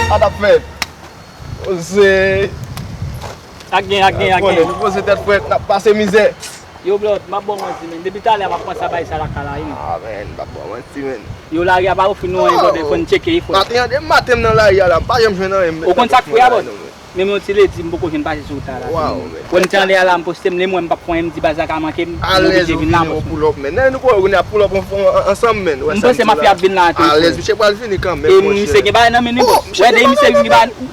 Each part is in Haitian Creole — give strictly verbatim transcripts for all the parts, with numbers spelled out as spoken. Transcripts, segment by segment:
Sa t ap fèt. Poze. Ak gen, ak gen, ak gen. Poze tèt frèt, n ap pase mizè. Yo, Blood, m ap ba w manti, menn. Depi talè a, m ap panse a bagay sa lakay la, wi, menn. Ah, menn, m ap ba w manti, menn. Yo, lari a pa ofri nou anyen, brother, fò n tcheke, fò. Maten an, depi maten m nan lari a la, m pa janm jwenn anyen, menn. Ou konn sa k fre a, Blood? Menm yon ti ledi m poko jwenn pase sou wout la la. Waw, menn. Wè m te anlè a la, m poste m, li m wè m p ap fè anyen, m di baz la ka manke m, m oblije vin la, bòs. Alèz, ou vini, ou pull up, menn. Nan nou konnen ap pull up ansanm, menn. M panse mafya ap vin la tou. Alèz, misye pral vini kanmenm, monchè. Misye gen bagay nan men li, bòs. Wè, de misye vin,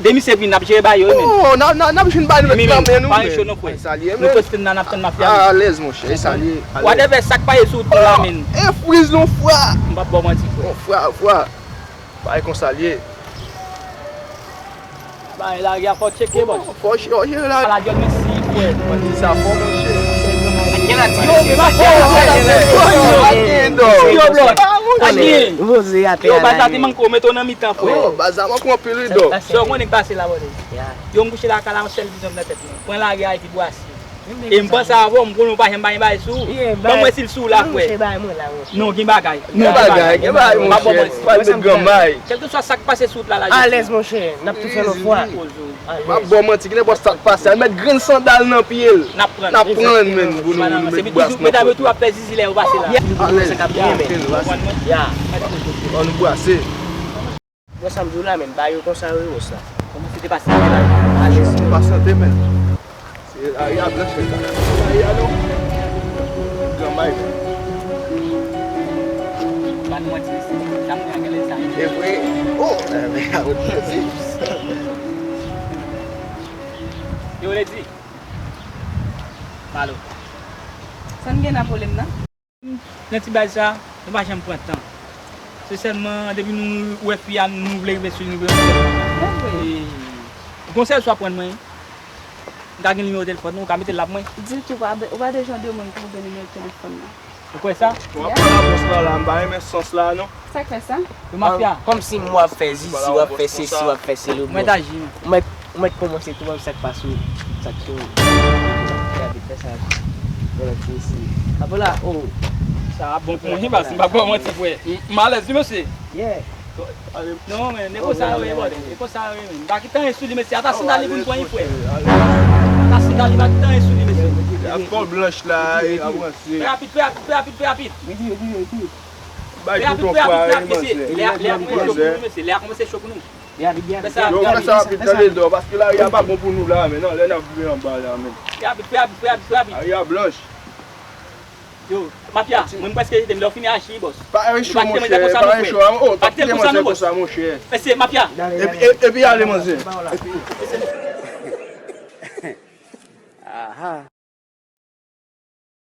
de misye vin, n ap jere bagay yo, menn. Oh, n ap jwenn bagay nou met nan men nou, menn. Pa gen cho non, frè. Nou poste m la, n ap tann mafya. Alèz, monchè, e sa l ye. Whatever, sa k pase sou wout nou la, menn. E friz non, fra. M p ap ba w manti, frè. Bon, fra, fra. Bagay konsa l ye. Bagay lari a fò tcheke, bòs. Fò jere lari. Ala dyòl, men si, frè. Mwen di sa fò, monchè. Gen la ti yo, men pa fò. Yo, Blood. Yo, baz la te manke w mete w nan mitan, frè. Oh, baz la manke w anpil, wi, dò. Sa w konnen k pase la, brother. Yo, m kouche lakay la, yon sèl vizyon m nan tèt mwen. Pran lari a epi bwase. E m panse avè w, m konnen w pa janm bay bagay sou ou. Ban m wè si l sou ou la, frè. Non, gen bagay. Gen bagay, gen bagay, monchè. Pral met granmay. Kèlkeswa sa k pase sou wout la, la, alèz, monchè. N ap tou fè lòt fwa. M ap ba w manti, gen nenpòt sa k pase. Al met grenn sandal nan pye l. N ap pran l, menn, pou nou met bras nan kò l. Medam yo tou ap fè zizi lè yo pase la. Alèz. Ann nou bwase. Bon, sa m di w la, menn, ba yo konsa yo, yo sa. Kòman se te pase la? Alèz. Ou pa sante, menn. Se lari a blanch, menn. Lari a non. Granmay, menn. Ba nou manti, mesye. Sa m gen angle sa. E vre. Oh, men a wot manti. Yo, Lady. Malo. Sa n gen nan pwoblèm nan? Nan ti bagay sa, nou pa janm pran tan. Se sèlman depi nou wè fi a, nou vle rive sou li, nou vle rive sou li. Ou gon sèl swa pran mwen. M ka gen nimewo telefòn ou, ou ka mete l la pou mwen. Ditou, ou pa bezwen de moun pou w gen nimewo telefòn nan. Ou kwè sa? W ap pale a bòs la la, m pa renmen sans la non. Sa k fè sa? Yo mafya. Kòmsi m w ap fè zizi, w ap fè sesi, w ap fè selo. Mwen taji. Ou mèt, ou mèt kòmanse tou, sa k pase ou, sa k sou ou. Fè sa. Bon, ti mesye. Apre la, oh. Sa ap bon pou mwen, baz, m pa ba w manti, frè. M, m alèz, wi, mesye. Yeah. Non, men, e konsa yo ye, brother. E konsa yo ye, men. M pa kite anyen sou li, mesye. Ata sandal li pou n pran li, frè. Ata sandal li, pa kite anyen sou li, mesye. Ak kò blanch la, e avanse. Fè rapid, fè rapid, fè rapid, fè rapid. Fè rapid, fè rapid, fè rapid, mesye. Lè a, lè a kòmanse cho pou nou, mesye. Lè a kòmanse cho pou nou. Fè sa rapid, fè sa rapid, tande dò, paske lari a pa bon pou nou la, men, non, lè n ap viv anba la, men. Fè rapid, fè rapid, fè rapid, fè rapid. Lari a blanch. Yo, mafya, mwen m prèske jete m, lè w fini aji, bòs. Pa gen cho, monchè, pa gen cho. Oh, pa kite manzè konsa, monchè. Mesye, mafya. Epi, e, epi ale, manzè. Epi. Aha.